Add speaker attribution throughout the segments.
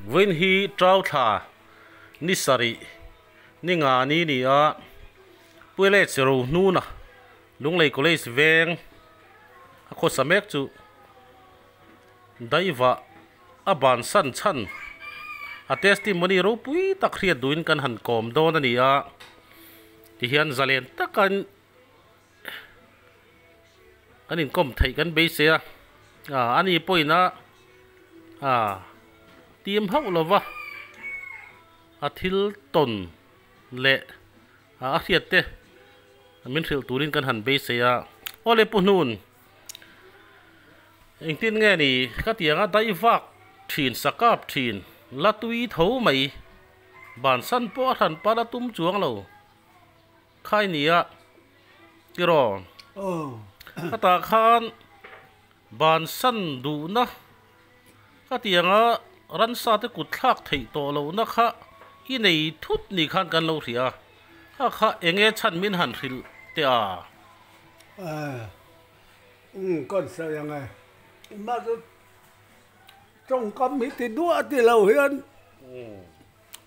Speaker 1: Vawiin hi Ṭau thla ni sarih ni nga ni ni a, Puilet Rohnuna Lunglei College veng a khawsa mek chu daivah a bansan chhan a testimony ropui tak hriat duhin kan han kawm dawn a ni a, tihian zalen takin Kan inkawm theih kan beisei a, a ni pawhin a tim hauh lova a thil tawn leh a hriat te min hrilh turin kan han beisei a. Awle Pu Hnun, engtin nge ni ka ti ang a, daivak thin, sakap thin, la tui tho mai, bansan pawh a hran pal a tum chuang lo. Khai nia tiraw? Ka tah khan bansan duhna ka ti anga ransa te kut thlak theih tawh lohna kha i nei thut ni khan kan lo hria a, kha kha enge chhan min han hrilh teh a?
Speaker 2: Umm kan sawi ang e. Mahse tawngkam hi ti duah ti lo hian.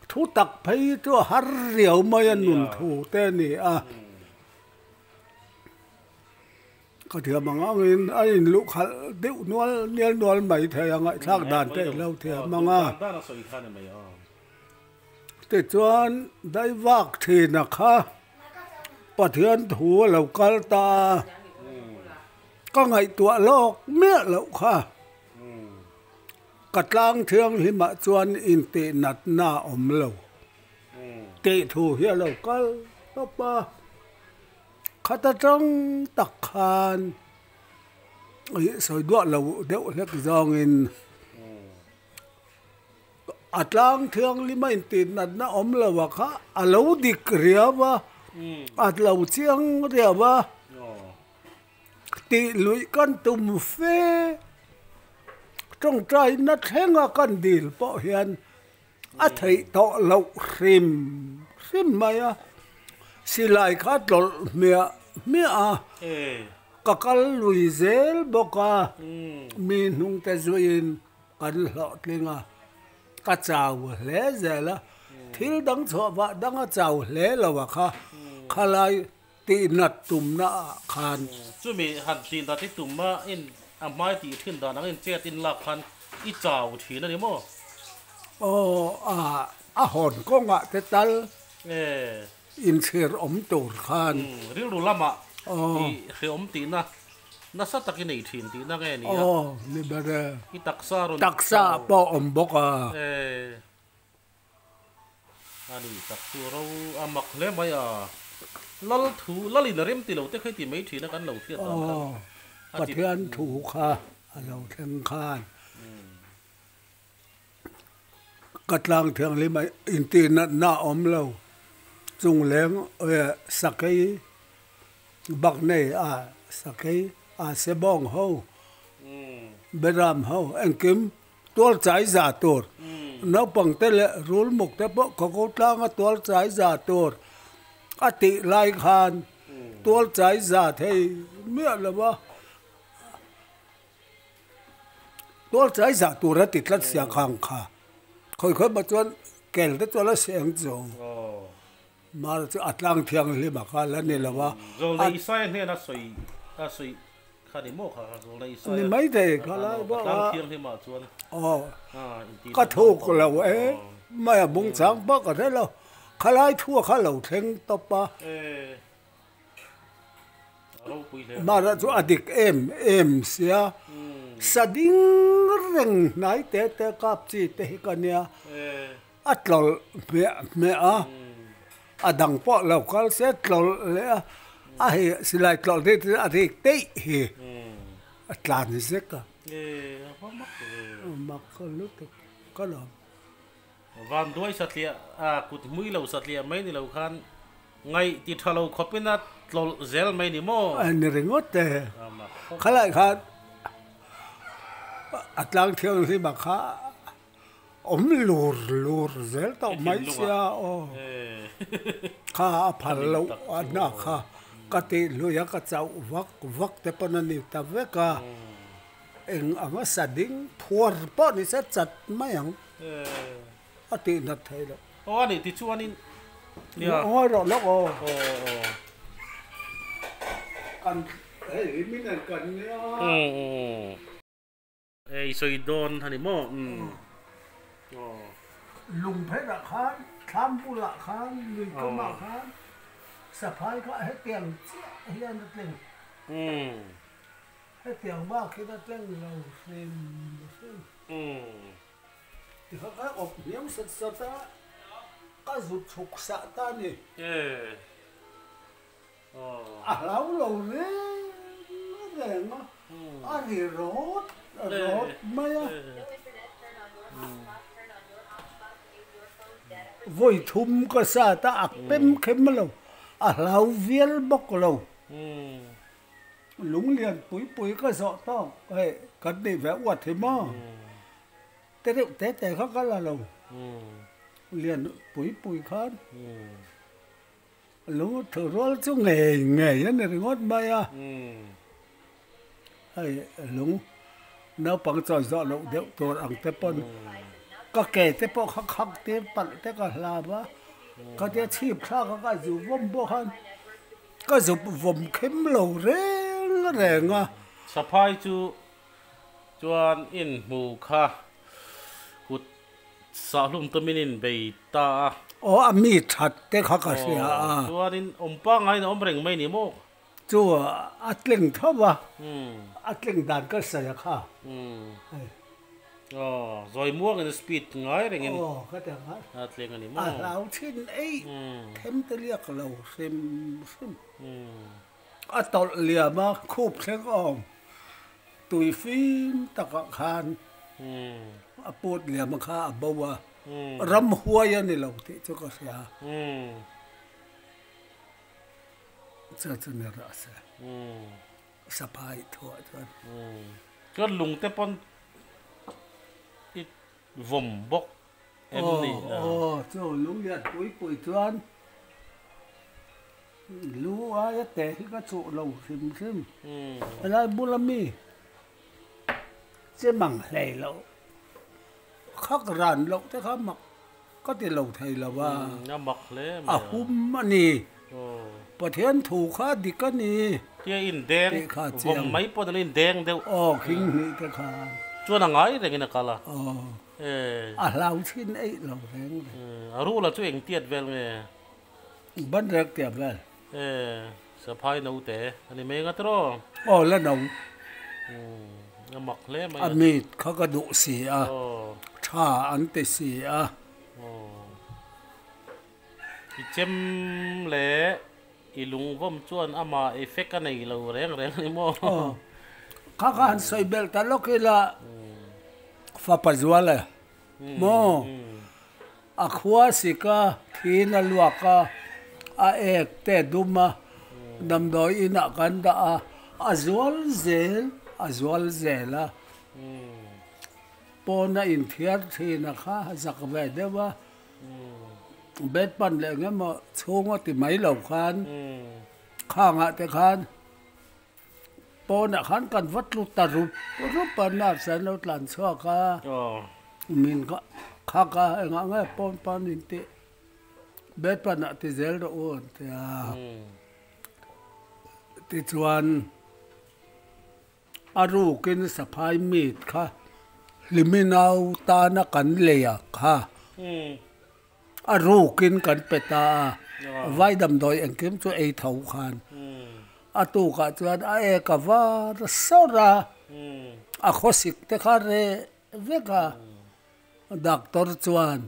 Speaker 2: Thu tak phei chu a har riau mai a nun thu te a ni a. Ka thiam ang angin a inluh khalh deuh nual nial nual mai thei a ngaihthlak dan te i lo thiam ang a. Tichuan daivak thina kha Pathian thu a lo kal ta a, ka ngaihtuah lawk miah loh kha. Ka tlang thianghlimah chuan intihnatna a awm lo tih thu hi a lo kal tawp a, khata tang tak khan ih sawi duah lo deuh hlek zawngin a tlang thianghlima intihnatna awm lo a kha a lo dik riau a, a lo chiang riau a. Tih luih kan tum fe. Tawngtaina thlenga kan dil pawh hian a theih tawh loh hrim hrim mai a. Silai kha tlawlh hmiah hmiah a, ka kal lui zel bawk a, mi hnungte zuiin kan hlawhtling a, ka chau hle zel a. Thil dang chhuah vah danga chau hle lo a kha, khalai Tih nat tumna ah khan.
Speaker 1: Chumi han tih nat i tum a in a hmai tih thin dan ang in chet in lak khan i chau thin a ni maw?
Speaker 2: Aw a a hawn kawngah te tal inchhir awm tur khan.
Speaker 1: Rilru lamah tih hreawm tihna nasa tak i nei thin tihna nge ni a?
Speaker 2: Aw ni ber e.
Speaker 1: I taksa rawn
Speaker 2: Taksa pawh awm bawk a.
Speaker 1: A ni tak chu ro a mak hle mai a, lal thu lal in a rem ti lo te kha i ti mai thin a kan lo hriat dan khan.
Speaker 2: Aw, Pathian thu kha a lo thleng khan ka tlang thianghlim a intihnatna a awm lo, chungleng sakei bak nei a sakei a sebawng ho beram ho engkim Tual chai za tur, naupang te leh rulmuk te pawh khaw tlanga tual chai za tur a tih lai khan tual chai za thei miah lo va, tual chai za tur a ti tlat sia khang kha khawi khawi mah chuan kel te chuan a seng chu mar chu a tlang thianghlim a kha la ni lo va.
Speaker 1: Zawlnei Isaia hnena sawi a sawi Kha ni maw kha kha zawlna i sawi a.
Speaker 2: Ni mai thei kha lai bawk a.
Speaker 1: Tlang thianghlim ah chuan.
Speaker 2: Aw ka thuk lo e mai a bung chang pawh ka hre lo kha lai thu a kha lo thleng tawp a. Mara chu a dik em em sia sa ding reng hnai te te kap chi te hi ka nia a tlawlh hmiah hmiah a. A dang pawh lo kal se tlawlh leh a, a hei silai tlawlh te chu a rik teih hi a tlan zek a. Mak lutuk ka lawm.
Speaker 1: Vanduai satliah a kut hmui lo satliah mai ni lo khan ngaih ti tha lo khawpin a tlawlh zel mai ni maw?
Speaker 2: A ni ringawt e. Khalai khan a tlang thianghlim ah kha Awm lur lur zel tawh mai sia aw. Kha a phal loh a hna kha ka tih hlui a ka chauh vak vak te pawn a ni ta vek a. Eng anga sa ding phuar pawh ni se chat mai ang. A tih nat thei loh.
Speaker 1: Aw a nih tichuanin nia.
Speaker 2: Ngawi rawh lawk aw.
Speaker 1: Aw aw.
Speaker 2: Kan hei hi min en kan nia.
Speaker 1: Ei sawi dawn a ni maw? Umm. Aw.
Speaker 2: Lungpherah khan, thlam bulah khan, lui kamah khan saphai kha hetiang chiah hian a tleng.
Speaker 1: Umm.
Speaker 2: Hetiang bak hian a tleng lo hrim hrim.
Speaker 1: Umm.
Speaker 2: Tikha ka awp hniam sat sat a, ka zut chhuk sah ta a ni.
Speaker 1: Ee. Aw.
Speaker 2: A hlau lo reng reng a, a ri rawt rawt mai a. Vawi thum ka sat a, a pem khem lo, a hlau vial bawk lo. Lunglian pui pui ka zawh tawk hei kan nih ve uat hi maw? Te deuh te te kha ka la lo. Lian pui pui khan lung thu rual chu ngei ngei a ni ringawt mai a. Hei lung naupang chawi zawh loh deuh tur ang te pawn ka ke te pawh kha khak tir palh te ka hlau a, ka tia chhip thlak a ka zu vawm bawk a. Ka zuk vawm khem lo reng reng a.
Speaker 1: Saphai chu chuan inhmu kha kut sahhlum tumin in bei ta a.
Speaker 2: Aw a mi that te kha ka hria a.
Speaker 1: Chuanin awm pangaiin a awm reng mai ni maw?
Speaker 2: Chu a tling tho a, a tling dan ka sawi a kha.
Speaker 1: Aw, zawi muangin speed ngai rengin
Speaker 2: Aw, ka ti ang a.
Speaker 1: A tleng a ni maw?
Speaker 2: A hlau thin ei, them te liak lo hrim hrim. A tawlh liam a, khup thleng awm tui fim takah khan a put liam a kha a bo a, ram huai a ni lo tih chu ka hria. Chu chu ni rawh se. Saphai thuah chuan.
Speaker 1: Chuan lungte pawn i vawm bawk em ni?
Speaker 2: Aw aw chu lunglian pui pui chuan lu aia te hi ka chuh lo hrim hrim. Helai bula mi che mang hlei loh khak ran loh te kha mak Ka ti lo thei lo a.
Speaker 1: A mak hle mai
Speaker 2: a. A hum a ni. Pathian thu kha dik a ni.
Speaker 1: Tia indeng vawm mai pawh an indeng deuh.
Speaker 2: Aw khing hnih te khan.
Speaker 1: Chuan a ngai rengin a kal a.
Speaker 2: Aw. A hlau chhin eih lo reng reng.
Speaker 1: A rula chu eng tiat vel nge?
Speaker 2: Ban rek tiat vel.
Speaker 1: Saphai note a ni mai nga tiraw?
Speaker 2: Aw la no.
Speaker 1: A mak hle mai
Speaker 2: a. A mit kha ka duh si a, tha an ti si a.
Speaker 1: I chem leh i lungvawm chuan amah effect a nei lo reng reng a ni maw?
Speaker 2: Aw, kha kha han sawi belh ta lawk ila fapa zual e maw? A khua sik a, thin a luak a, a ek te dum a, damdawi inah kan dah a, a zual zel, a zual zel a. Pawn a inthiar thin a kha zak ve deuh a, bed pan leh eng emaw chhung a ti mai lo khan khangah te khan Pawnah khan kan va tlu ta rup rup a, nurse an lo tlan chhuak a, min khak a, engah nge pawn pan in tih bed panah ti zel rawh u an ti a, tichuan a rukin saphai meat kha hlimi nau tana kan lei a kha. A rukin kan pe ta a, vai damdawi engkim chu ei tho khan a tukah chuan a ek a var sawr a, a khawsik te kha reh vek a, doctor chuan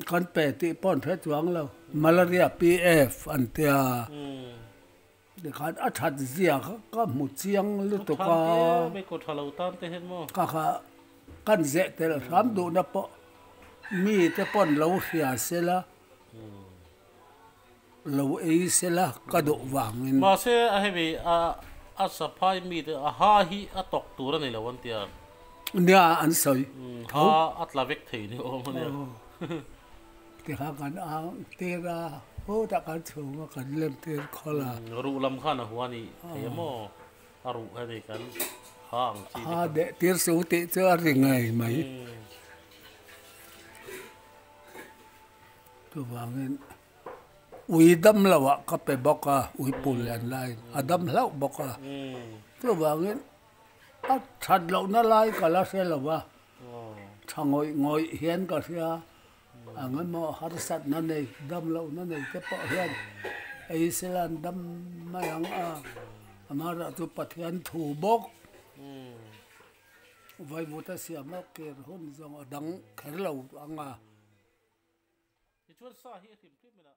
Speaker 2: kan pe tih pawh an hre chuang lo, malaria PF an tia. Tikhan a that zia kha ka hmu chiang lutuk a. Ka kha kan zeh tel hram duhna pawh mite pawn lo hria sela, lo ei sela ka duh vangin.
Speaker 1: Mahse a hemi a saphai mite a ha hi a tawk tur a ni lo an tia.
Speaker 2: Nia an sawi.
Speaker 1: Ha a tla vek thei ni awm a nia.
Speaker 2: Tikha kan ang tir a, hutah kan chhung a kan lem tir khawl a.
Speaker 1: Ruh lam khan a hua ni thei a maw? A ruh hei kan ha ang chi te kha.
Speaker 2: Ha deh tir su tih chu a ri ngei mai. Chuvangin ui dam loah ka pe bawk a, ui pul lian laiin a dam hlauh bawk a. Chuvangin a that lohna lai ka la hre lo va, tha ngawih ngawih hian ka hria. Ang emaw harsatna nei, dam lohna nei te pawh hian ei sela an dam mai ang a, amaherawh chu Pathian thu bawk. Vaivuta siama kir hun zawng a dang kher lo ang a.
Speaker 1: Tichuan sa hi a hrim hrim in a.